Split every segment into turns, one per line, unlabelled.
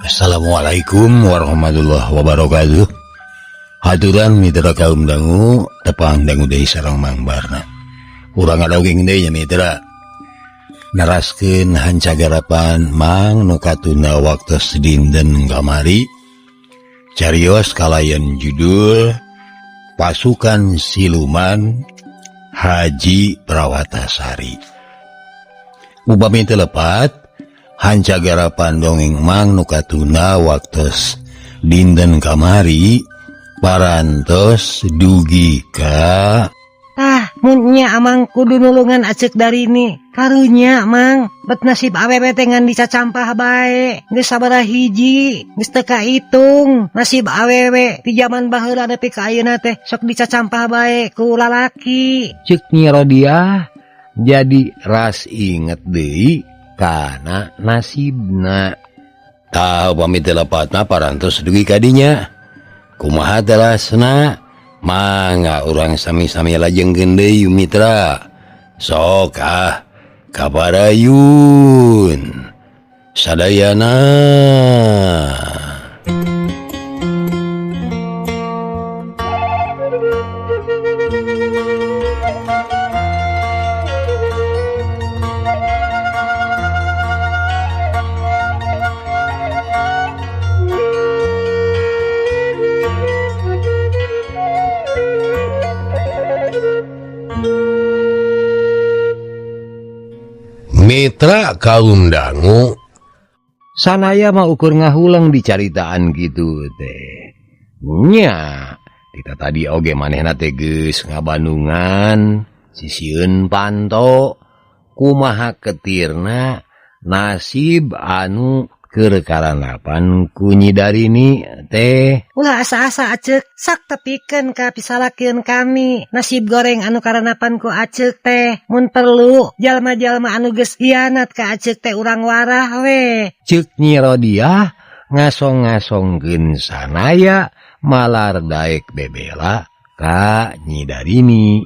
Assalamualaikum warahmatullahi wabarakatuh. Haturan mitra kaum dangu tepang dangu deui sareng Mang Barna. Urang ngadogeng deui nya mitra. Neraskeun hancagarapan Mang nu katunda waktos dinten kamari. Carios kalayan judul Pasukan Siluman Haji Prawatasari. Upami teu lepat hancagarapan dongeng Mang nu katunda waktos dinten kamari parantos dugi ka
Tah, mun nya Amang kudu nulungan Acek Darini. Karunya, Mang, bet nasib awewe teh ngan dicacampah bae. Geus sabaraha hiji, geus teu kahitung. Nasib awewe di zaman baheula nepi ka ayeuna teh sok dicacampah bae ku lalaki.
Cek Nyi Rodiah jadi ras inget deui kana nasibna. Tah upami teu lepatna parantos dugi ka dinya. Kumaha telasna? Mangga urang sami-sami lajengkeun deui mitra. Sok ah kabarayun. Sadayana. Mitra kaum dangu sanaya mah ukur ngahulang dicaritaan gitu teh nya kita tadi oge manehna teh geus ngabandungan sisieun panto kumaha ketirna nasib anu keur karanapan ku Nyi Darini teh.
Ulah asa-asa Acek sak tepikeun ka pisalakeun kami nasib goreng anu karanapan ku Acek teh mun perlu jalma-jalma anu geus hianat ka Acek teh urang warah we.
Ceuk Nyi Rodiah ngasong-ngasongkeun sanaya malar daek bebela ka Nyi Darini.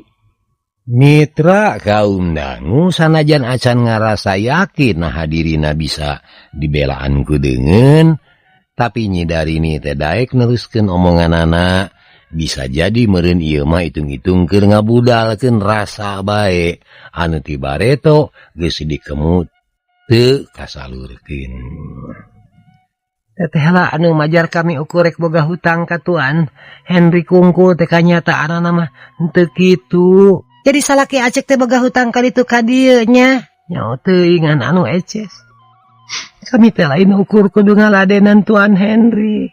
Mitra kaum dangu sanajan acan ngarasa yakin nah dirina bisa dibelaan ku deungeun, tapi Nyi Darini teh daek neruskeun omonganana bisa jadi meureun ieu mah hitung-hitung keur ngabudalkeun rasa bae anu ti bareto geus dikemut teu kasalurkeun.
Teteh lah anu majar kami ukur rek boga hutang ka Tuan Henry Kungkul teh kanyataanana mah henteu kitu. Jadi salaki Acek teh boga hutang ka ditu ka dieu nya. Nyaho teuing anu eces. Kami teh lain ukur kudu ngaladenan Tuan Henry.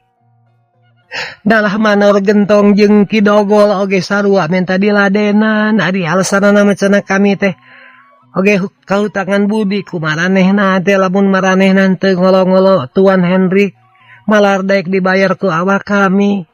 Dalah manor gentong jeung Ki Dogol oge sarua menta diladenan. Ari alasanana mah cenah kami teh oge kahutangan budi ku maranehna teh lamun maranehna teu ngolo-ngolo Tuan Henry malar daek dibayar ku awak kami.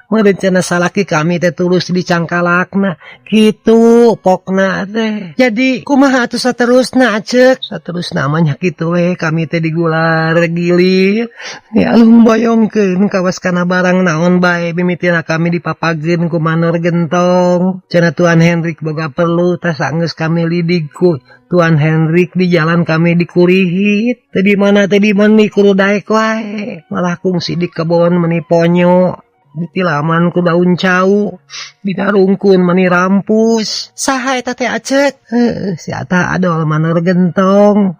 Meureun cenah salaki kami teh tulus dicangkalakna kitu pokna teh. Jadi kumaha atuh saterusna Acek? Saterusna mah nya kitu we kami teh digular gilir dialung boyongkeun kawas kana barang naon bae mimitina kami dipapageun ku manor gentong. Cenah Tuan Henrik boga perlu tah sanggeus kami lidig ku Tuan Henrik di jalan kami dikurihit. Teu di mana teh di meni kudu daek wae. Malah kungsi di kebon meni ponyo. Ditilaman ku daun cau, dinarungkun meni rampus. Saha eta teh Acek? Heuh, si Ata adol manor gentong.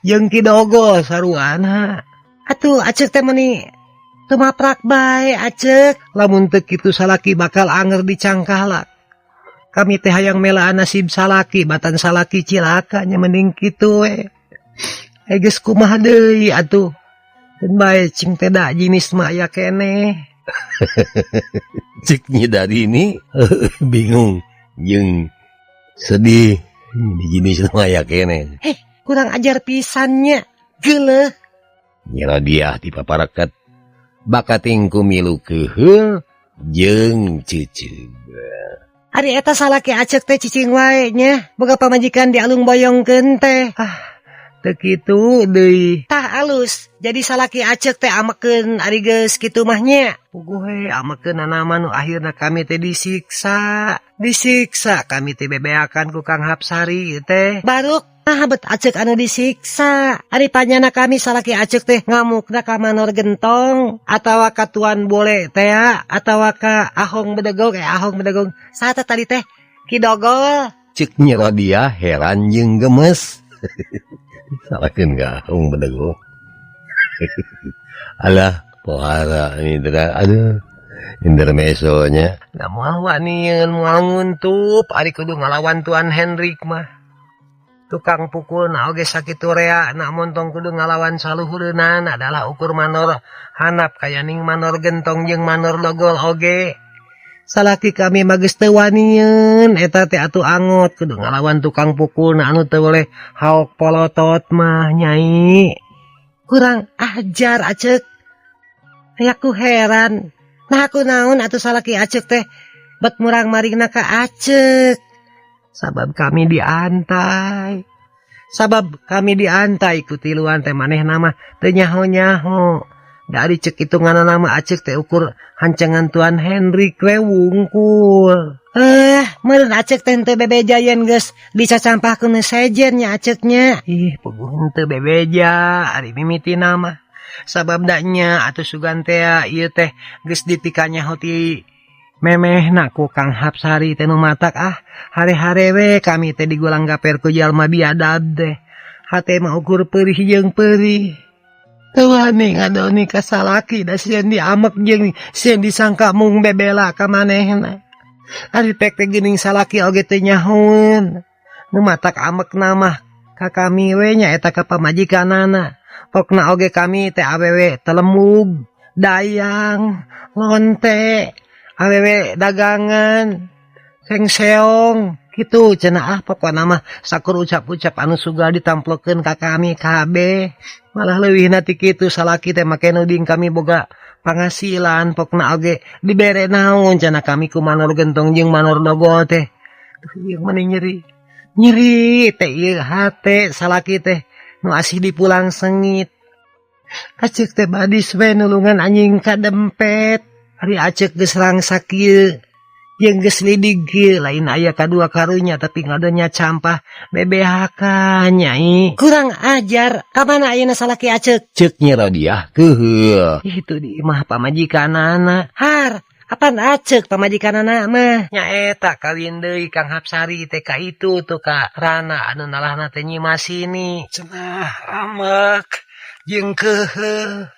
Jeung Ki Dogol saruana. Atuh Acek teh meni teu maprak bae Acek. Lamun teu kitu salaki bakal anger dicangkalak. Kami teh hayang melaan nasib salaki, batan salaki cilaka nya mending kitu we. Geus kumaha deui atuh. Keun bae cing teh da jinis mah aya keneh.
Cek Nyi Darini bingung jeung sedih jenis mah aya keneh.
Heh, kurang ajar pisannya. Geuleuh.
Nyi Rodiah dipaparaket bakating ku milu keuheul jeung ceuceub.
Ari eta salaki Acek teh cicing wae nya, boga pamajikan dialung boyongkeun teh. Ah, teu kitu deui. Tah alus, jadi salaki Acek teh amekeun ari geus kitu mah nya. Puguh we amekeunana mah nu akhirna kami teh disiksa. Disiksa kami teh bebeakan ku Kang Hapsari teh. Baruk Nah, bet Acek anu disiksa. Ari panyana kami salaki Acek teh ngamukna ka Manor Gentong atawa ka Tuan Bole teh atawa ka Ahong Bedegong, Ahong Bedegong. Saha tadi teh? Ki Dogol.
Cek Nyi Rodiah heran jeung gemes. Salahkeun ka Ahong Bedegong. Alah, pohara Indra, aduh. Intermezzonya.
Da moal wanian, moal nguntup ari kudu ngalawan Tuan Hendrik mah. Tukang pukul na oge sakitu rea na montong kudu ngalawan saluhureunana adalah ukur Manor Hanap kayaning Manor Gentong jeung Manor Dogol oge. Salaki kami mah geus teu wanieun eta teh atuh angot kudu ngalawan tukang pukul na anu teu boleh haok polotot mah, Nyai. Kurang ajar Acek. Aya ku heran. Nah, aku naon atuh salaki Acek teh bet murang maringna ka Acek. Sabab kami diantai. Sabab kami diantai ku tiluan teh manehna mah teu nyaho-nyaho. Dari cek hitungan nama Acek teh ukur hancangan Tuan Hendrik we wungkul. Meureun Acek teh henteu bebeja yen geus dicacampahkeun sejen nya Aceknya. Ih, puguh henteu bebeja ari mimitina mah. Sabab danya atuh sugan teh ieu teh geus dipikanyaho ti memehna ku Kang Hapsari teh nu matak ah hare-hare we kami teh digulang gaper ku jalma biadab teh. Hate mah ukur perih jeung perih. Teu wani ngadoni ka salaki da sieun diamek jeung sieun disangka mung bebela ka manehna. Ari pek teh geuning salaki oge teu nyahoeun. Nu matak amekna mah ka kami we nya eta ka pamajikanana. Pokna oge kami teh awewe telemug, dayang, lonte, awewe dagangan, sengseong gitu cenah ah pokona mah sakur ucap-ucap anu suga ditamplokeun ka kami kabeh. Malah leuwihna ti kitu salaki teh make nuding kami boga panghasilan, pokna oge dibere naon cenah kami ku Manor Gentong jeung Manor Dogol teh. Duh, ieu mah nyeri. Nyeri teh ieu hate salaki teh nu asih dipulang sengit. Acek teh badis we nulungan anjing kadempet. Ari Acek geus rangsak kieu jeung geus lidig kieu lain aya kadua karunya tapi ngadonya campah bebehakan, Nyai. Kurang ajar, ka mana ayeuna salaki Acek?
Cek Nyi Rodiah keuheul.
Itu di imah pamajikanana. Har, apan Acek pamajikanana mah? Nya eta kawin deui Kang Hapsari teh ka itu tuh ka Rana anu nalahna teh Nyi Masini. Cenah amek jeung keuheul.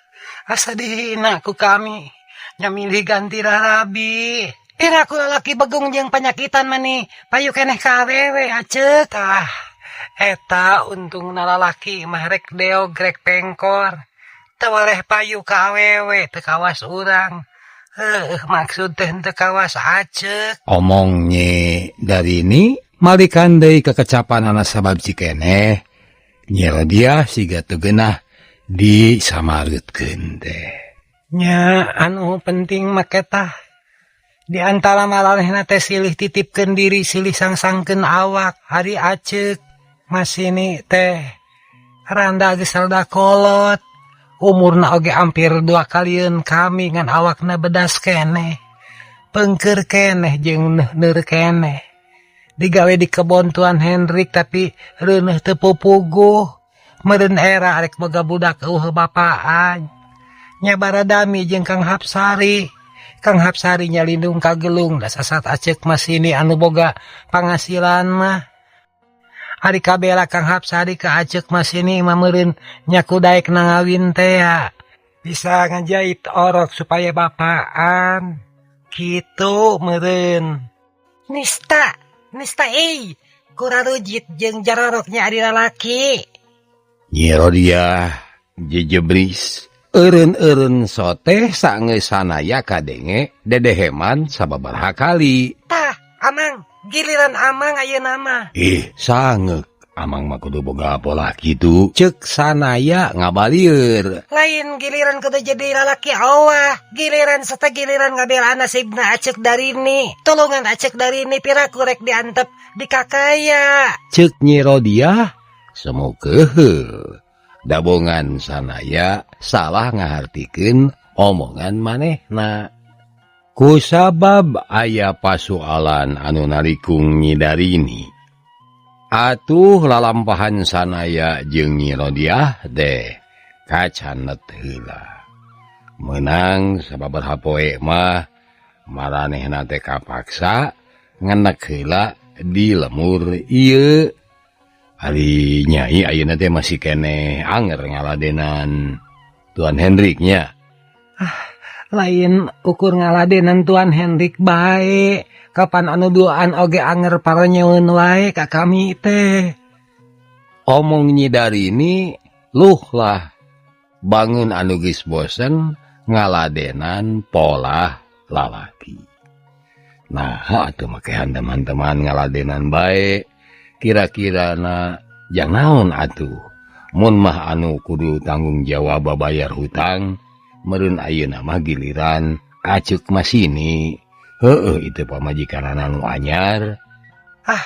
Asa dihina ku kami. Nya milih ganti rarabi. Pira ku lalaki begung jeung panyakitan mani payu keneh ka awewe Acek. Tah, eta untungna lalaki mah rek deog rek pengkor. Teu weleh payu ka awewe teu kawas urang. Heuh, maksud teh teu kawas Acek.
Omong Nyi Darini malikan deui kekecapanana sabab cikeneh Nyi Rodiah siga teu geunah disamareutkeun teh.
Nya anu penting mah ketah di antara maranehna teh silih titipkeun diri, silih sangsangkeun awak. Ari Acek Masini teh randa geus rada kolot, umurna oge hampir dua kalieun kami, ngan awakna bedas keneh, pengker keneh jeung neuh keneh. Digawe di kebon Tuan Hendrik tapi reuneuh teu pupuguh. Meureun era arek boga budak eueuh bapaan. Nya baradami jeung Kang Hapsari. Kang Hapsari nyalindung ka gelung da sasat Acek Masini anu boga panghasilan mah. Ari kabela Kang Hapsari ka Acek Masini mah meureun nya ku daek nangawin teh bisa ngajait orok supaya bapaan. Kitu meureun. Nista, nista euy. Kurarujit jeung jaroroknya ari lalaki.
Nyi Rodiah jejebris. Eureun-eureun soteh saenggeus sanaya kadenge dedeheman sababaraha kali.
Tah, Amang, giliran Amang ayeuna mah.
Ih, sangeuk. Amang mah kudu boga pola kitu. Cek sanaya ngabalieur.
Lain giliran kudu jadi lalaki awah. Giliran serta giliran ngabela nasibna Acek Darini. Tulungan Acek Darini piraku rek diantep di kakaya.
Cek Nyi Rodiah semu keuheul. Dabongan sanaya salah ngahartikeun omongan manehna. Kusabab aya pasualan anu narikung Nyi Darini. Atuh lalampahan sanaya jeung Nyi Rodiah teh kacanet heula. Meunang sababaraha poe mah maranehna teh kapaksa ngenek heula di lemur ieu. Ari Nyai ayeuna teh masih keneh anger ngaladenan Tuan Hendrik nya.
Ah, lain ukur ngaladenan Tuan Hendrik bae. Kapan anu duaan oge anger paranyeun wae ka kami teh.
Omong Nyi Darini luh lah bangun anu geus bosen ngaladenan polah lalaki. Nah, atuh make teman-teman ngaladenan bae kira-kira na jang naon atuh. Mun mah anu kudu tanggung jawab bayar hutang meureun ayeuna mah giliran Acuk Masini. Heeh, itu pamajikan anu anyar.
Ah,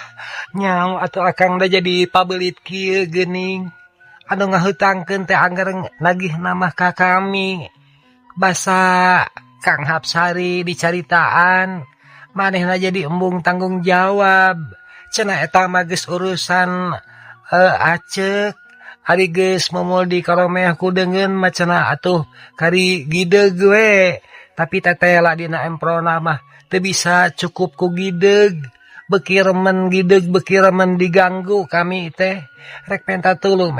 nyaho atuh akang da jadi pabelit kieu geuning. Anu ngahutangkeun teh angger nagih nama ka kami. Basa Kang Hapsari dicaritaan, manehna jadi embung tanggung jawab. Cenah eta mah geus urusan Acek. Ari geus momol di karomeh ku deungeun mah cenah atuh kari gideug we. Tapi tetela dina emprona mah teu bisa cukup ku gideug. Beuki remen gideug beuki remen diganggu kami teh. Rek menta tulung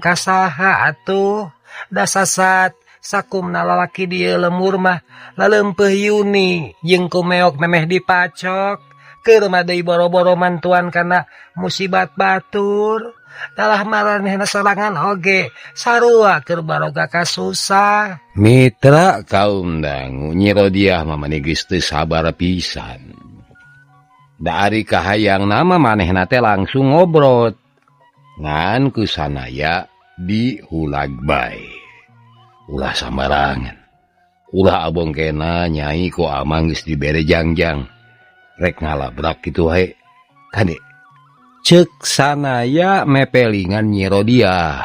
ka saha atuh. Da sasat sakumna lalaki dieu lemur mah laleumpeuh Yuni jeung ku meok memeh dipacok. Keur mah deui boro-boro mantuan kana musibat batur. Dalah maranehna sorangan oge sarua keur baroga kasusah.
Mitra kaum dangu Nyi Rodiah mah mani geus teu sabar pisan. Da ari kahayang nama manehna teh langsung ngobrot. Ngan ku sanaya dihulag bae. Ulah sambarangan. Ulah abongkena Nyai ku amang geus dibere jangjang. Rek ngalabrak kitu wae. Kade ceuk sanaya mepelingan Nyi Rodiah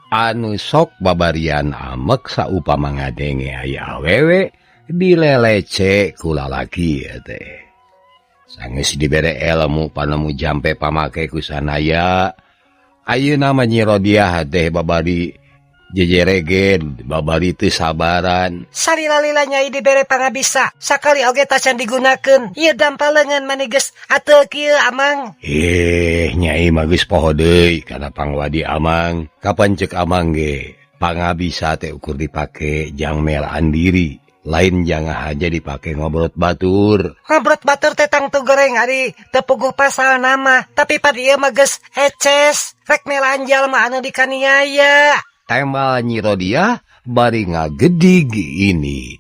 anu sok babarian amek saupama ngadenge aya awewe dilelece ku lalaki teh. Sanggeus dibere elmu panemu jampe pamake ku sanaya, ayeuna mah Nyi Rodiah teh babari jejeregen, babari teu sabaran.
Salila-lila Nyai dibere pangabisa, sakali oge tacan digunakeun. Ieu dampal leungeun mani geus ateul kieu amang.
Nyai mah geus poho deui kana pangwadi amang. Kapan ceuk amang ge pangabisa teh ukur dipake jang melaan diri, lain jangan aja dipake ngobrot batur.
Ngobrot batur teh tangtu goreng ari teu puguh pasal nama, tapi pad ieu mah geus eces, rek melaan jalma anu dikaniaya.
Tembal Nyi Rodiah bari ngagedig ini.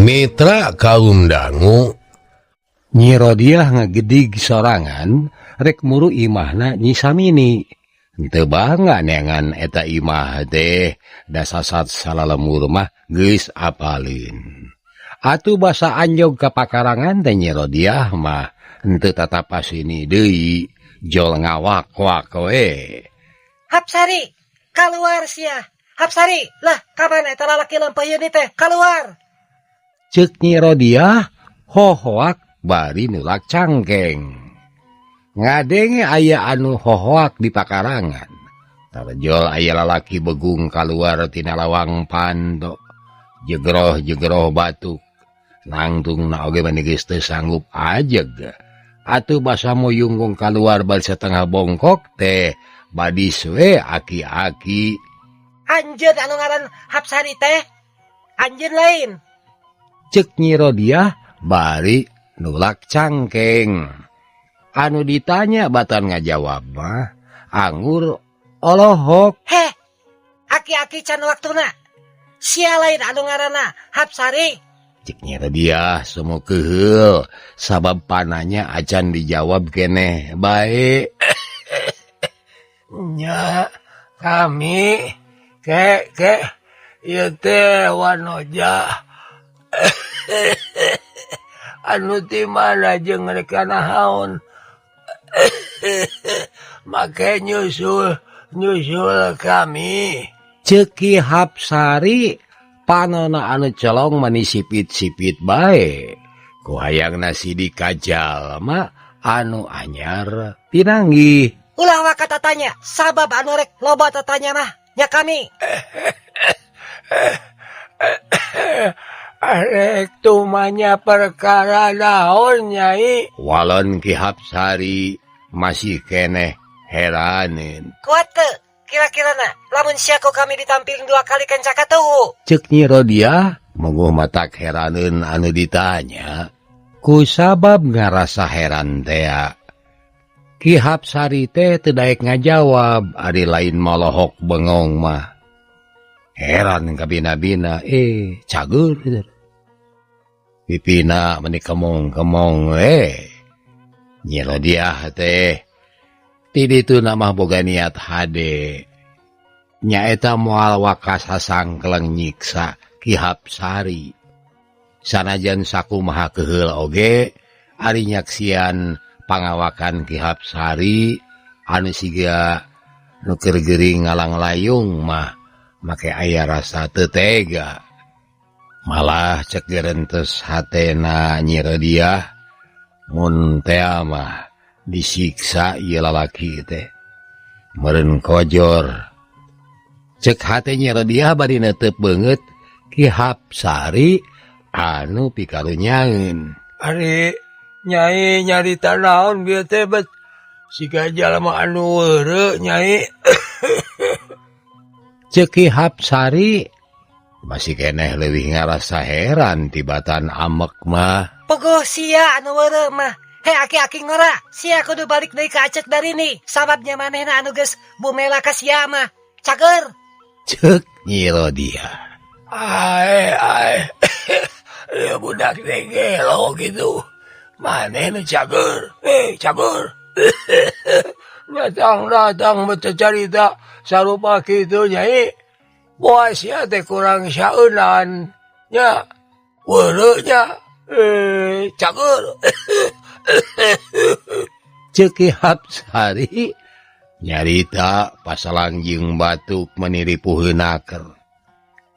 Mitra kaum dangu Nyi Rodiah ngagedig sorangan rek muru imahna Nyi Samini. Teu bangga neangan eta imah teh da sasat salalemur mah geus apalin. Atuh basa anjog ka pakarangan teh Nyi Rodiah mah henteu tatapas ini deui jol ngawak-wak we.
Hapsari kaluar sia. Hapsari lah kapan eta lalaki lempeuh yeun teh kaluar.
Ceuk Nyi Rodiah hohoak bari nulak cangkeng. Ngadenge aya anu hohoak di pakarangan. Tarjol aya lalaki begung kaluar tina lawang panto. Jegroh-jegroh batuk. Nangtungna oge mani geus teu sanggup ajeg. Atuh basa muyunggung kaluar bari setengah bongkok teh badis we aki-aki.
Anjeun anu ngaran Hapsari teh. Anjeun lain.
Ceuk Nyi Rodiah bari nulak cangkeng. Anu ditanya batan ngajawab mah anggur olohok.
Heh, aki-aki can waktuna. Sia lain anu ngaranna Hapsari.
Cek Nyi Rodiah semua keheul sabab pananya acan dijawab keneh bae.
Nya kami ke
Ieu teh Wanoja. Anu ti mana jeung rek naon? Make nyusul nyusul kami. Ceuk Ki Hapsari panona anu celong mani sipit-sipit bae. Ku hayangna sidik ka jalma anu anyar pinanggih.
Ulah waka tatanya, sabab anu rek loba tatanya mah nya kami.
Arek tumanya perkara naon Nyai? Walon Ki Hapsari masih keneh heraneun.
Kuat teu kira-kira na lamun sia ku kami ditampilin 2 kali kenca katuhu.
Ceuk Nyi Rodiah mogoh matak heraneun anu ditanya. Ku sabab ngarasa heran tea. Ki Hapsari teh teu daek ngajawab ari lain molohok bengong mah. Heran kabina-bina cager. Pipina meni kemong-kemong Nyi Rodiah teh ti ditu mah boga niat hade. Nyaeta moal wakas sasangkleng nyiksa Ki Hapsari. Sanajan sakumaha keheul oge ari nyaksian pangawakan Ki Hapsari anu siga nu keur gering ngalanglayung mah make aya rasa teu tega. Malah cek gerentes hatena Nyi Rodiah mun tea mah disiksa ieu lalaki teh meureun kojor. Cek hate Nyi Rodiah bari netep beungeut Ki Hapsari anu pikarunyaeun.
Ari Nyai nyarita naon bieu teh bet siga jalma anu weureu Nyai.
Ceuk Ki Hapsari masih keneh leuwih ngarasa heran tibatan amek mah.
Pogoh sia anu weureu mah. Hei aki-aki ngora, sia kudu balik deui ka Acek Darini sababnya manehna anu geus bumela ka sia mah. Cager.
Ceuk Nyi Rodiah.
Ae ae. Ya budak teh gelo gitu. Maneh nu cager. Cager. Datang-datang becerita sarupa kitu Nyai. Boa sia teh kurang saeunan nya. Weureu nya. Cager.
Ceuk Ki Hapsari nyarita pasalang jeung batuk meni ripuheunaker.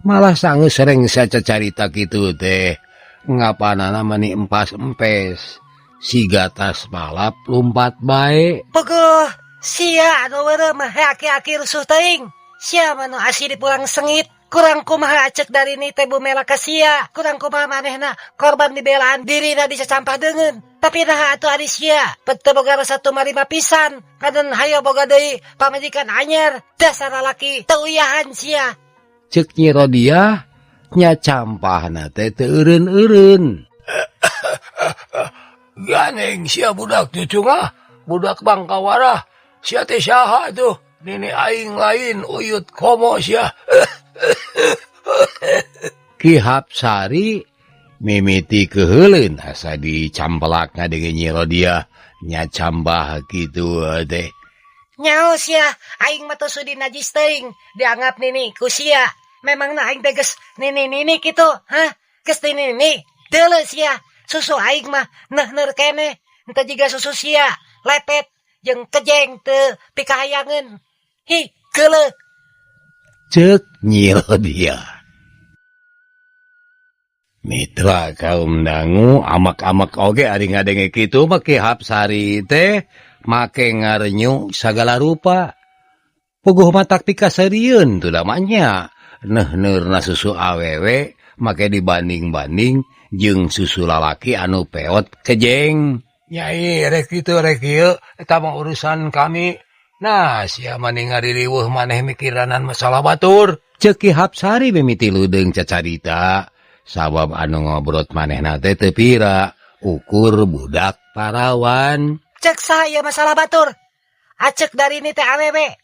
Malah sangeus rengsa cacarita kitu teh ngapanana meni empas-empes siga tas balap lumpat bae.
Pogoh sia anu weureu mah aki-aki rusuh teuing. Sia mah nu asli dipulang sengit. Kurang kumaha Acek Darini teh bumela ka sia. Kurang kumaha manehna korban dibelaan dirina dicacampah deungeun. Tapi naha atuh ari sia teu boga rasa tumarima pisan. Kaden hayo boga deui pamajikan anyar dasar lalaki teu uyahan sia.
Ceuk Nyi Rodiah nya campahna teh teu eureun-eureun.
Ganeng sia budak cucungah, budak bangkawarah. Sia teh saha tuh? Nini aing lain uyut komo sia.
Ki Hapsari mimiti keuheuleun asa dicampelak ngadenge Nyi Rodiah nya cambah kitu teh.
Nyaho sia, aing mah teu sudi najis teuing dianggap nini ku sia. Memangna aing teh geus nini-nini kitu, hah? Geus nini-nini. Deuleu sia, susu aing mah neuhneur keneh. Henteu jiga susu sia, lepet jeung kejeng teu pikahayangeun. Hi, geuleuh.
Ceuk Nyi Rodiah. Mitra kaum dangu amak-amak oge ari ngadenge kitu mah Ki Hapsari teh make ngarenyu sagala rupa. Puguh matak pikaseurieun teu da mah nya. Neuhneurna susu awewe make dibanding-banding jeung susu lalaki anu peot kejeng.
Nyai rek kitu rek ieu eta mah urusan kami. Nah sia mah ningali riweuh maneh mikiranan masalah batur.
Ceuk Ki Hapsari mimiti leudeung cacarita sabab anu ngobrot manehna teh teu pira ukur budak parawan.
Cek saha ieu masalah batur? Acek Darini teh awewe.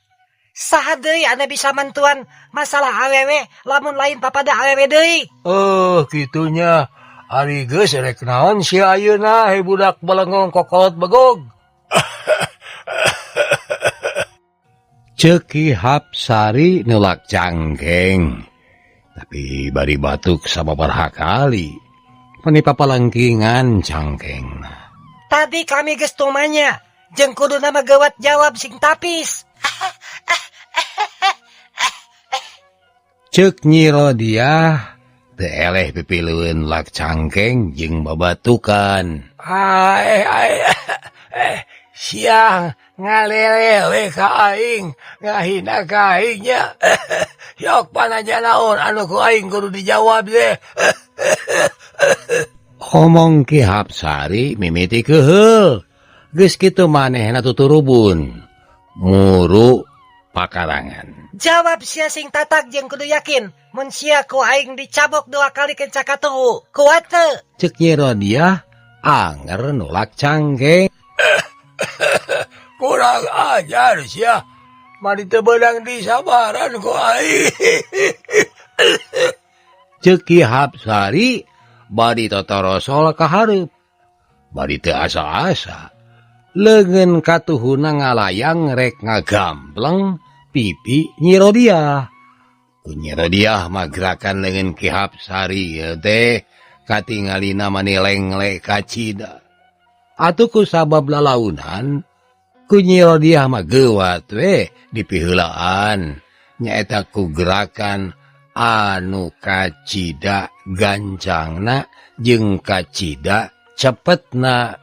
Saha deui anu bisa mantuan masalah awewe lamun lain papada awewe deui?
Oh, kitunya. Ari geus rek naon sia ayeuna he budak balengong kokolot begog.
Ceuk Ki Hapsari nulak cangkeng. Tapi bari batuk sababaraha kali meni papalengkingan cangkengna.
Tadi kami geus tumanya jeung kuduna mah geuwat jawab sing tapis.
Ceuk Nyi Rodiah teu eleh pipilueun lak cangkeng jeung babatukan.
Siang ngalele we ka aing, ngahina ka aing nya. Yok pananya naon anu ku aing kudu dijawab deh.
Omong Ki Hapsari mimiti keheul. Geus kitu manehna tuturubun. Muru pakarangan.
Jawab sia sing tatak jeung kudu yakin mun sia ku aing dicabok 2 kali kenca katuhu. Kuat teu?
Ceuk Nyi Rodiah anger nolak cangkeng.
Kurang ajar sia. Mari teu beunang disabaran ku aing.
Ceuk Ki Hapsari bari totorosol ka hareup. Bari teu asa-asa. Leungeun katuhuna ngalayang rek ngagambleng pipi Nyi Rodiah. Ku Nyi Rodiah mah gerakan leungeun Ki Hapsari ieu teh katingalina mani lengle kacida. Atuh ku sabab lalaunan ku Nyi Rodiah mah geuwat we dipiheulaan nyaeta ku gerakan anu kacida gancangna jeung kacida cepetna.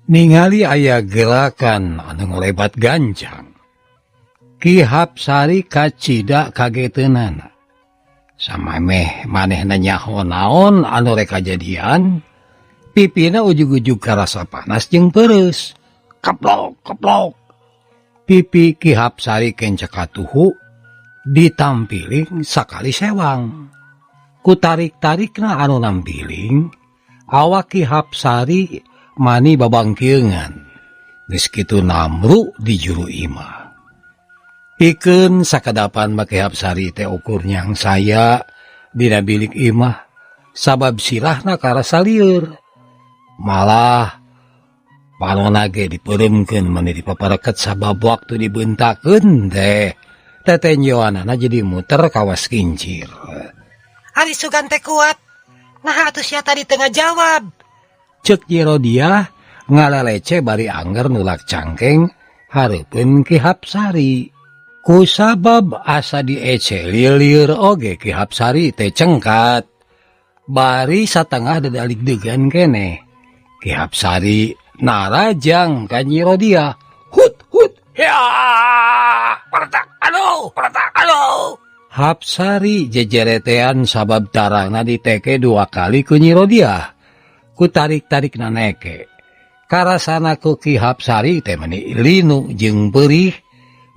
Ningali aya gerakan anu ngalebat gancang, Ki Hapsari kacida kageteunana. Samameh manehna nyaho naon anu rek kajadian, pipina ujug-ujug karasa panas jeung peureus. Keplok keplok. Pipi Ki Hapsari kenca katuhu ditampiling sakali sewang. Ku tarik-tarikna anu nampiling, awak Ki Hapsari mani babangkiengan. Geus kitu namru di juru imah. Pikeun sakadapan mah Ki Hapsari teh ukur nyang saya dina bilik imah sabab sirahna karasa lieur. Malah panona ge dipeureumkeun mani dipapareket sabab waktu dibeuntakeun teh tetenjoanana jadi muter kawas kincir.
Ari sugan teh kuat. Naha atuh sia tadi teu ngajawab?
Ceuk Nyi Rodiah ngalalece bari angger nulak cangkeng hareupeun Ki Hapsari. Ku sabab asa diece lieur oge Ki Hapsari teh cengkat. Bari satengah dadalig-degan keneh. Ki Hapsari narajang ka Nyi Rodiah.
Hut hut ya pertak aduh pertak aduh.
Hapsari jejeretean sabab tarangna diteke 2 kali ku Nyi Rodiah. Ku tarik-tarik neke. Karasana ku Ki Hapsari teh meni linu jeung perih,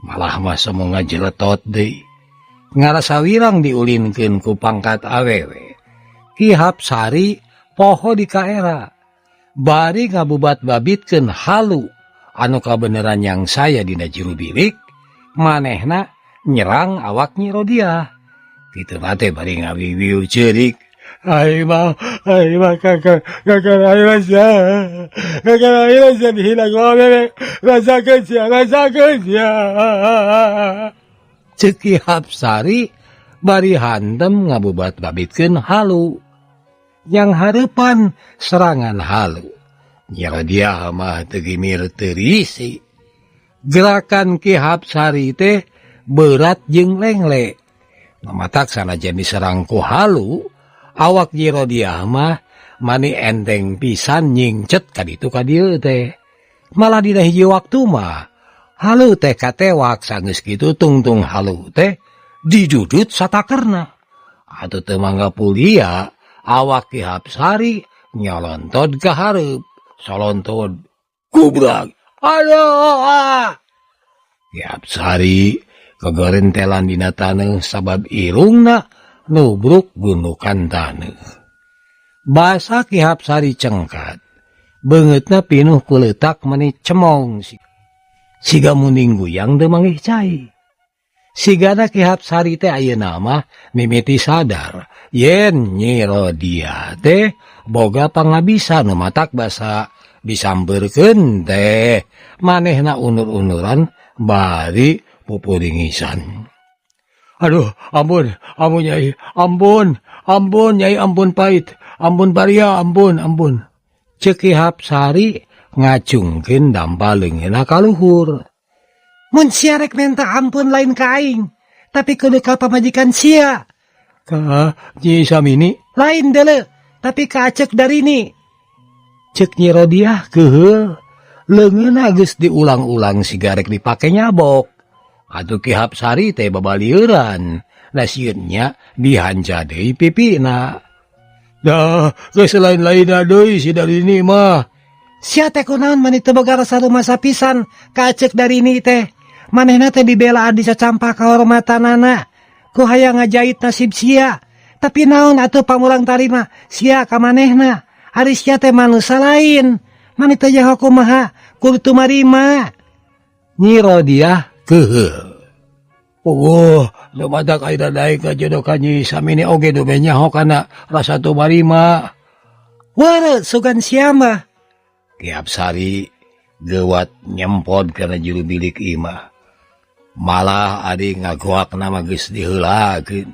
malah mah semoga jeletot deui. Ngarasa wirang diulinkeun ku pangkat awewe. Ki Hapsari poho di kaera. Bari ngabubat-babitkeun halu anu kabeneran yang saya dina juru bilik, manehna nyerang awak Nyi Rodiah. Kitu mah teh bari ngawiwiu ceurik.
Ai mah kakak ai mah sia. Kakak ai mah sia dihina ku awewe. Rasakeun sia, rasakeun sia.
Ceuk Ki Hapsari bari hantem ngabubat-babitkeun halu. Yang hareupan serangan halu. Nyi Rodiah mah teu gimir teu risi. Gerakan Ki Hapsari teh berat jeung lengle. Mamatak sanajan diserang ku halu, awak Nyi Rodiah mah mani enteng pisan nyingcet ka ditu ka dieu teh. Malah dina hiji waktu mah halu teh katewak sanggeus kitu tungtung halu teh didudut satakerna. Atuh teu mangga pulia awak Ki Hapsari nyolontod ka hareup, solontod kubrak. Aduh! Ah. Ki Hapsari kegorentelan dina taneuh sabab irungna nubruk gunukan taneuh. Basa Ki Hapsari cengkat, beungeutna pinuh ku leutak meni cemong siga munding guyang teu manggih cai. Sigana Ki Hapsari teh ayeuna mah mimiti sadar yen Nyi Rodiah teh boga pangabisa nu matak basa disampeurkeun teh manehna unur-unuran bari pupuringisan.
Aduh, ampun, ampun Nyai, ampun, ampun Nyai, ampun pahit, ampun paria, ampun, ampun.
Cek Ki Hapsari ngacungkeun dampa leungeunna ka luhur.
Mun sia rek menta ampun lain ka aing, tapi kudu ka pamajikan sia.
Ka Nyi Samini?
Lain deuleu, tapi ka Acek Darini.
Cek Nyi Rodiah keuheul, leungeunna geus diulang-ulang siga rek dipake nyabok. Atuh Ki Hapsari teh babalieuran, da sieun nya dihanca deui pipina.
Dah, geus lain-lainna deui si Darini mah.
Sia teh kunaon mani teu boga rasa rumasa pisan ka Acek Darini teh. Manehna teh dibelaan dicacampak kahormatanana. Ku hayang ngajait nasib sia. Tapi naon atuh pamulang tarima sia ka manehna. Ari sia teh manusa lain. Mani teh jaho kumaha kudu tumarima.
Nyi Rodiah keuheul.
Oh, nu matak ayeuna daek ngajodoh ka Nyi Samini oge dume nyaho kana rasa tumarima.
Weureu sugan sia mah.
Ki Hapsari geuwat nyempod kana juru bilik imah. Malah ari ngagoakna mah geus diheulakeun.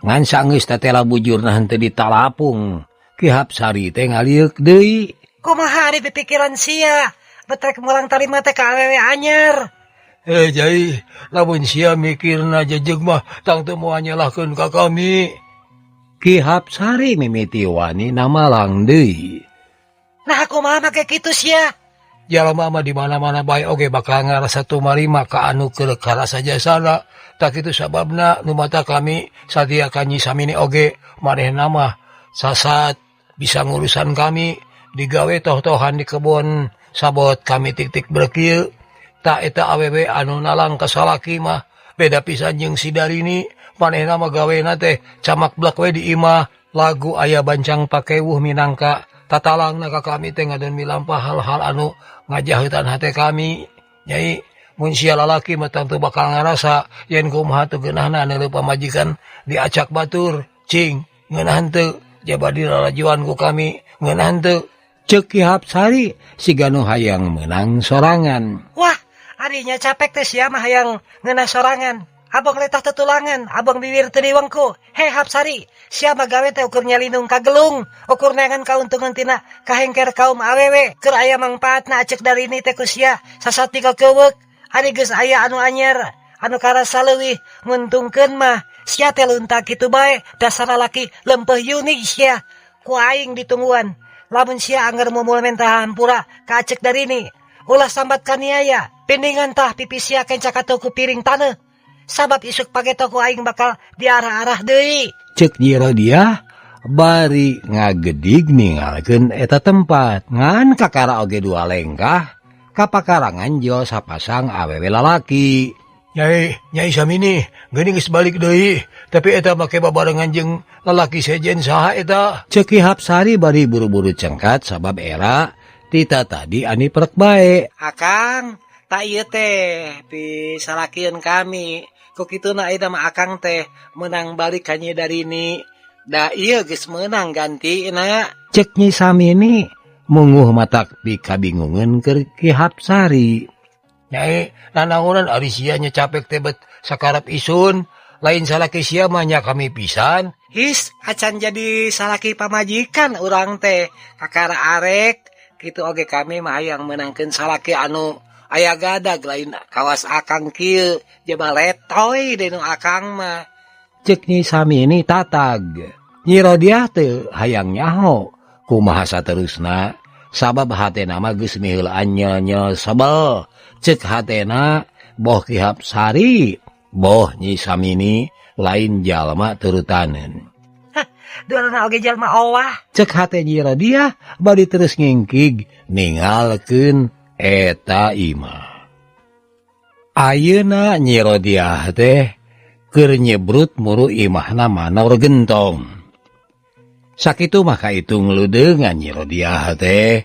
Ngan sanggeus tatela bujurna henteu ditalapung. Ki Hapsari teh ngalieuk deui.
Kumaha ari pipikiran sia? Betrek mulang tarima teh ka awewe anyar.
Jai, lamun sia mikirna jejeg mah tangtu moal nyalahkeun ka kami.
Ki Hapsari mimiti wani namalang deui.
Nah kumaha make kitu sia?
Jalma mah di mana-mana bae oge bakal ngarasa tumarima ka anu keur karasa jasana. Tak kitu sababna nu mata kami satia ka Nyi Samini oge manehna mah sasat bisa ngurusan kami digawe toh-tohan di kebon sabot kami tik-tik berkieu. Tak eta awewe anu nalang ka salaki mah beda pisan jeung si Darini manehna mah gawena teh camak blek we di imah lagu aya bancang pakewuh minangka tatalangna ka kami teh ngadon milampah hal-hal anu ngajaheutan hate kami. Nyai mun sia lalaki mah tangtu bakal ngarasa yen kumaha teu geunahna neuleuh pamajikan diacak batur cing ngeunah henteu jaba dirarajuan ku kami ngeunah henteu.
Ceuk Ki Hapsari siga nu hayang meunang sorangan.
Wah, arinya capek teh sia mah hayang ngeunah sorangan. Abang letah tetulangan, abang bibir teu diwengku. Hei Hapsari, sia mah gawe teh ukur nyalinung ka gelung, ukur neangan kauntungan tina kahengker kaum awewe. Keur aya mangpaatna Acek Darini teh ku sia sasat dikakeuweuk. Ari geus aya anu anyar, anu karasa leuwih nguntungkeun mah. Sia teh lunta kitu bae, dasar lalaki lempeuh yuni sia. Ku aing ditungguan. Lamun sia angger mumul menta hampura ka Acek Darini, ulah sambat kaniaya. Pindingan tah pipi sia kenca katuh ku piring taneuh. Sabab isuk pageto ku aing bakal diarah-arah deui.
Ceuk Nyi Rodiah bari ngagedig ningalkeun eta tempat. Ngan kakara oge dua lengkah kapakarangan jol sapasang awewe lalaki.
Nyai, Nyai Samini, geuning geus balik deui, tapi eta make babarengan jeung lalaki sejen saha eta?
Ceuk Ki Hapsari bari buru-buru cengkat sabab era tita tadi ani prek bae.
Akang, tak ieu teh pisalakieun kami. Ku kituna ayeuna mah akang teh meunang balik ka Nyi Darini. Da ieu geus meunang gantina.
Ceuk Nyi Samini munguh matak pikabingungeun keur Ki Hapsari.
Nyai, nanaonan ari sia nya capek teh bet sakarep isun, lain salaki sia mah nya kami pisan.
His, acan jadi salaki pamajikan urang teh kakara arek. Kitu oge kami mah hayang meunangkeun salaki anu aya gadag lain kawas akang kieu, jaba letoy deui nu akang mah.
Ceuk Nyi Samini tatag. Nyi Rodiah teh hayang nyaho kumaha saterusna, sabab hatena mah geus miheulaan nyel-nyel sebel. Ceuk hatena boh Ki Hapsari boh Nyi Samini lain jalma turutaneun.
Hah, duanana oge jalma owah.
Ceuk hate Nyi Rodiah bari terus ngingkig ningalkeun eta imah. Ayeuna Nyi Rodiah teh keur nyebrut muru imahna manor gentong. Sakitu mah kaitung leudeungan Nyi Rodiah teh.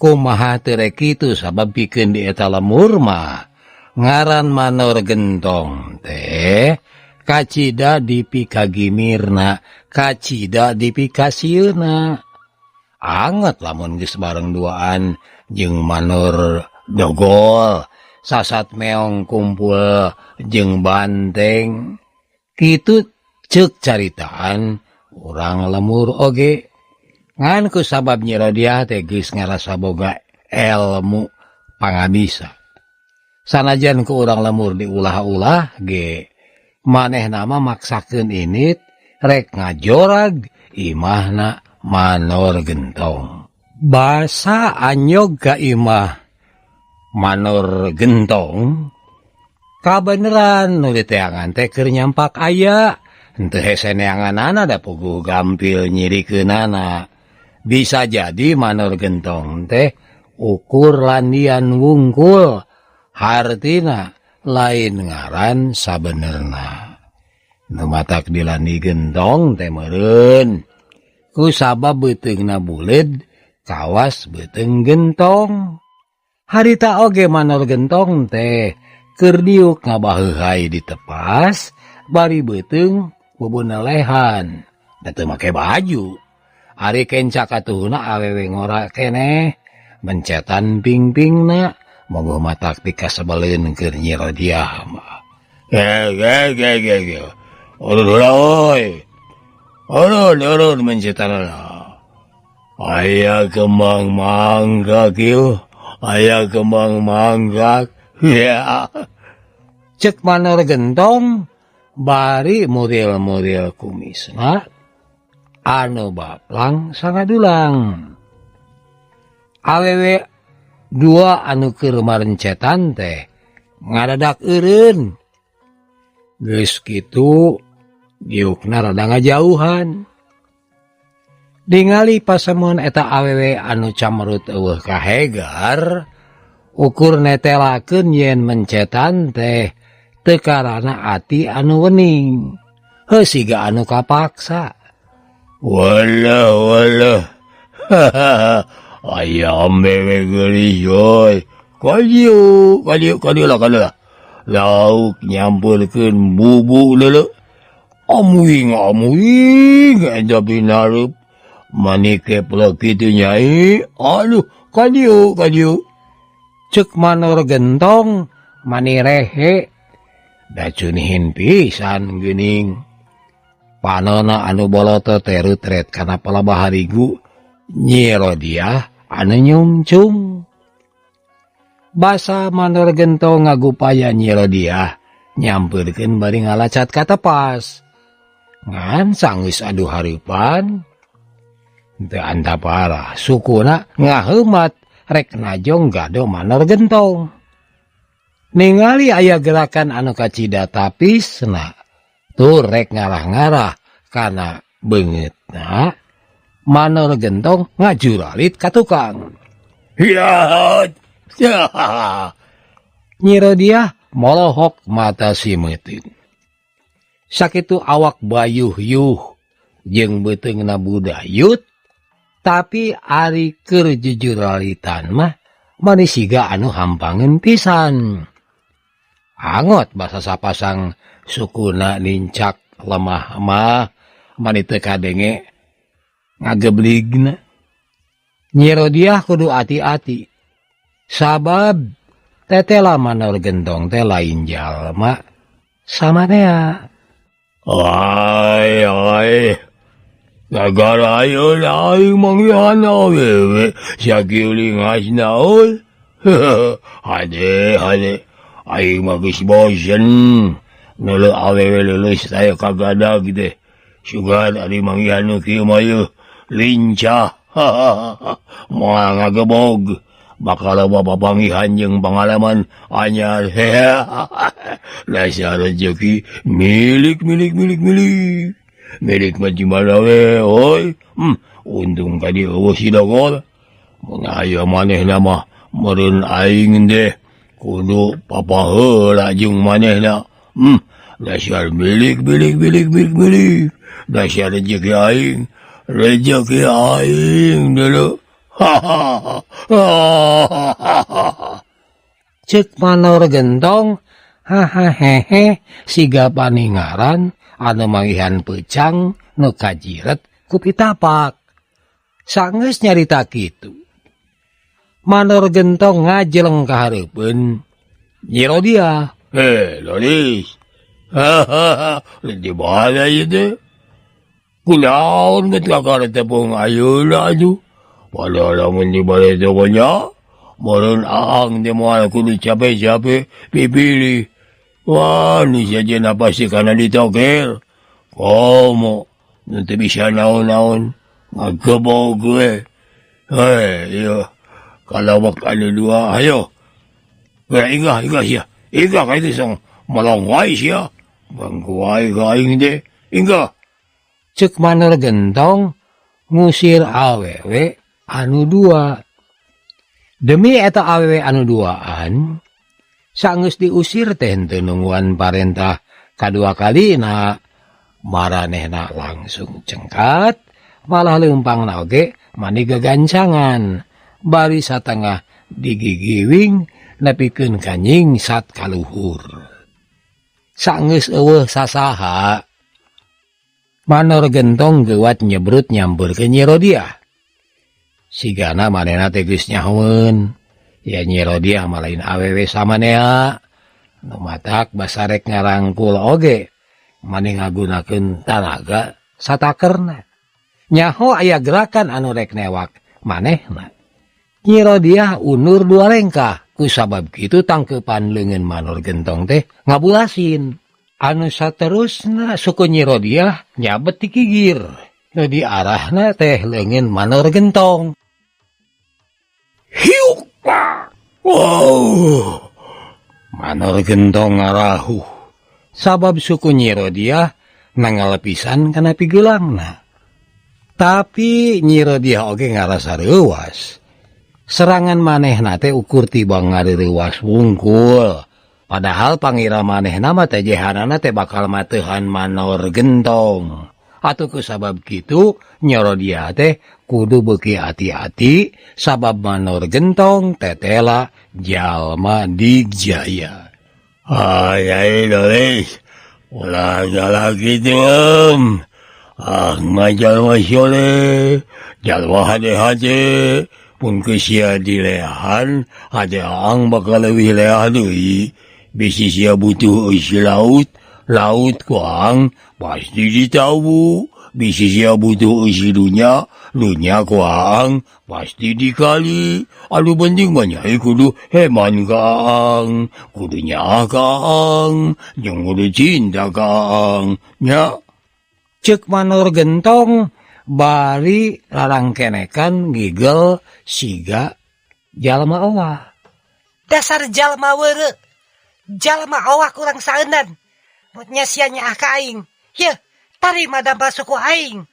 Kumaha teu rek kitu sabab pikeun di eta lemur mah ngaran manor gentong teh kacida dipikagimirna, kacida dipikasieuna. Anget lamun geus bareng duaan jeung manor dogol. Sasat meong kumpul jeung banteng. Kitu ceuk caritaan urang lemur oge. Ngan ku sabab Nyi Rodiah teh geus ngarasa boga elmu pangabisa. Sanajan ku urang lemur diulah-ulah ge manehna mah maksakeun init rek ngajorag imahna Manor Gentong. Basa anyog ka imah Manor Gentong kabeneran nu diteangan teh keur nyampak aya henteu hese neanganana da puguh gampil nyirikeunana. Bisa jadi Manor Gentong teh ukur landian wungkul hartina lain ngaran sabenerna. Nu matak dilandi gentong teh meureun ku sabab beuteungna buleud kawas beuteung gentong. Harita oge Manor Gentong teh keur diuk ngabaheuhay ditepas bari beuteung bubunelehan da teu make baju. Ari kenca katuhuna awewe ngora keneh mencetan pingpingna mogoh matak pikasebeleun keur Nyi Rodiah mah. Urun heula euy. Urun urun mencetanana. Aya kembang mangga kieu, aya kembang mangga. Ya. Cek Manor Gentong bari muril-muril kumisna anu baplang sangadulang. Awewe dua anu keur marencetan teh ngadadak eureun. Geus kitu diukna rada ngajauhan. Ningali pasemon eta awewe anu camerut eueuh kahegar, ukur netelakeun yen mencetan teh teu karana ati anu wening. Heuh siga anu kapaksa. Walah walah. Ayam wewe geulis euy. Kadieu kadieu kadieu lah kadieu lah. Lauk nyampurkeun bubu leuleuh. Amuing amuing eta pinareup. Mani keplok kitu nyai. Aduh kadieu kadieu. Ceuk Manor Gentong mani rehe. Da cunihin pisan geuning. Panona anu boloto teh rutret kana palabah harigu Nyi Rodiah anu nyungcung. Basa Manor Gentong ngagupaya Nyi Rodiah nyampeurkeun bari ngalacat ka tepas. Ngan sanggeus adu hareupan teu antaparah sukuna ngaheumat rek najong gado Manor Gentong. Ningali aya gerakan anu kacida tapisna tur rek ngarah-ngarah kana beungeutna Manor Gentong ngajuralit ka tukang. Nyi Rodiah molohok mata simeuteung. Sakitu awak bayuh-yuh jeung beuteungna budayut, tapi ari keur jujuralitan mah mani siga anu hampangeun pisan. Angot basa sapasang sukuna nincak lemah mah mani teu kadenge ngagebligna. Nyi Rodiah kudu ati-ati sabab tetela Manor Gentong teh lain jalma samanea. Ai ai gara-gara ayeuna aing manggihan awewe sakieu lingasna euy. Hade hade aing mah geus bosen neuleuh awewe leuleus aya kagadag teh. Sugan ari manggihan nu kieu mah yeuh lincah. Moal ngagebog bakal loba papanggihan jeung pangalaman anyar. Dasar rejeki milik milik milik milik milik mah di mana we oi. Untung tadi eueuh si dogol. Mun aya manehna mah meureun aing deh kudu papaheula jeung manehna. Dasar milik milik milik milik milik dasar rejeki aing rejeki aing dulu. Cek Manor Gentong hahahehe siga paningaran anu manggihan peucang nu kajiret ku pitapak. Sanggeus nyarita kitu Manor Gentong ngajeleng ka hareupeun
Nyi Rodiah. Heh, Lolis. Hahaha, di mana ieu teh? Kunaon geus kakara tepung ayeuna atuh. Padahal lamun di bale teh nya, meureun Aang teh moal kudu cape-cape pipilih. Wah, nu sejenna pasti kana ditokel. Komo nu teu bisa naon-naon ngagebog we. Heh, ieu kalawak anu dua hayo. Geura inggah inggah sia. Inggah ka ditu song melong wae sia. Ganggu wae ka aing teh. Inggah.
Cek Manor Gentong ngusir awewe anu dua. Demi eta awewe anu duaan, sanggeus diusir teh henteu nungguan parentah kadua kalina, maranehna langsung cengkat, malah leumpangna oge mani gagancangan, bari satengah digigiwing nepikeun ka nyingsat ka luhur. Sanggeus eueuh sasaha, Manor Gentong geuwat nyebrut nyampeurkeun Nyi Rodiah. Sigana manehna teh geus nyahoeun, ya Nyi Rodiah mah lain awewe samanea, nu matak basarek ngarangkul oge mani ngagunakeun tanaga satakerna. Nyaho aya gerakan anu rek newak manehna. Nyi Rodiah undur dua lengkah, ku sabab kitu tangkeupan leungeun Manor Gentong teh ngabulasin. Anu saterusna suku Nyi Rodiah nyabet ti kigir, nu diarahna teh leungeun Manor Gentong.
Hiuk! Wow!
Manor Gentong ngarahuh, sabab suku Nyi Rodiah nangal pisan kana pigeulangna. Tapi Nyi Rodiah oge ngarasa reuwas. Serangan manehna teh ukur tibang ngareurewas wungkul. Padahal pangira manehna mah teh jehanana teh bakal mateuhan Manor Gentong. Atuh ku sabab kitu Nyi Rodiah teh kudu beuki hati-hati sabab Manor Gentong tetela jalma digjaya.
Ay, ay, Lolis. Ulah salah kitu em. Ah, mah jalma soleh, jalma hade-hade. Pun ke sia dileahan, hade Aang bakal leuwih leah deui. Bisi sia butuh eusi laut, laut ku Aang pasti ditawu. Bisi sia butuh eusi dunya, dunya ku Aang pasti dikali. Anu penting mah nyai kudu heman ka Aang, kudu nyaah ka Aang, jeung kudu cinta ka Aang. Nya.
Ceuk Manor Gentong bari rarangkenekan ngigel siga jalma owah.
Dasar jalma weureu, jalma owah kurang saeunan. Nya sia nyaah ka aing. Yeuh, tarima dampal suku aing.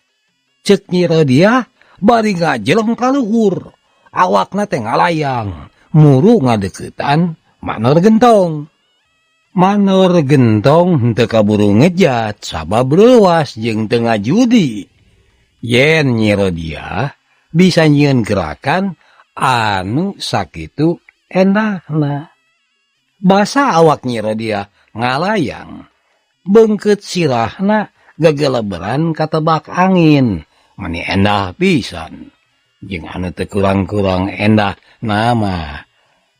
Ceuk Nyi Rodiah bari ngajeleng ka luhur. Awakna teh ngalayang, muru ngadeuketan Manor Gentong. Manor Gentong henteu kaburu ngejat sabab leuwas jeung teu ngajudi. Yen Nyi Rodiah bisa nyieun gerakan anu sakitu endahna. Basa awak Nyi Rodiah ngalayang, beungkeut sirahna gegeleberan katebak angin, mani endah pisan. Jeung anu teu kurang-kurang endah nama.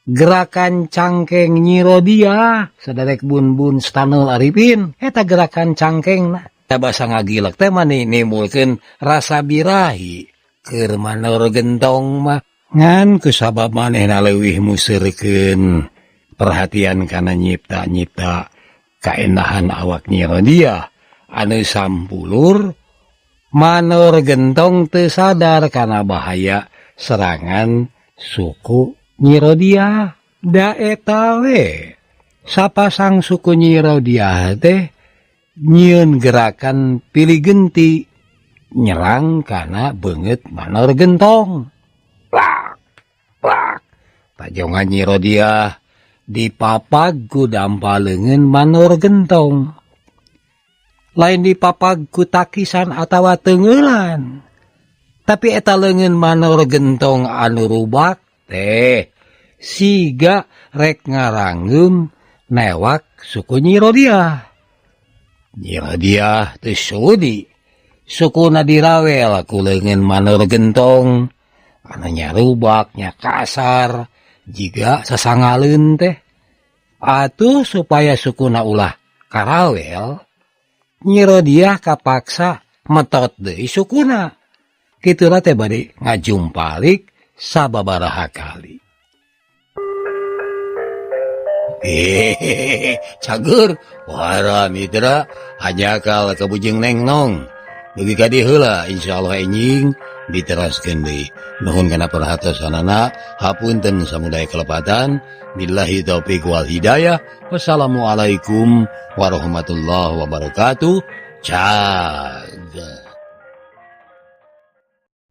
Gerakan cangkeng Nyi Rodiah saderek Bun-bun Stanul Arifin eta gerakan cangkengna. Basa ngagilek teh mani nimbulkeun rasa birahi keur Manor Gentong mah. Ngan kusabab manehna leuwih museurkeun perhatian kana nyipta-nyipta kaendahan awak Nyi Rodiah anu sampulur, Manor Gentong teu sadar kana bahaya serangan suku Nyi Rodiah. Da eta we sapasang suku Nyi Rodiah teh nyieun gerakan pilih genti nyerang kana beungeut Manor Gentong. Plak plak tajongan Nyi Rodiah dipapag ku dampa leungeun Manor Gentong. Lain dipapag ku takisan atawa teungeulan, tapi eta leungeun Manor Gentong anu rubak teh siga rek ngarangeum newak suku Nyi Rodiah. Nyi Rodiah teu sudi sukuna dirawel ku leungeun Manor Gentong anu nyarubak nya kasar jiga sasangaleun teh. Atuh supaya sukuna ulah karawel, Nyi Rodiah kapaksa metot deui sukuna. Kituna teh bade ngajumpalik sababaraha kali. Hehehe, cager, wara mitra hanjakal ka Bujeng Nengnong. Dugi ka dieu heula insyaallah enjing diteraskeun deui. Nuhun kana perhatosanana, hapunten samudaya kelepatan. Billahi taufik wal hidayah. Wassalamualaikum warahmatullahi wabarakatuh. Cager.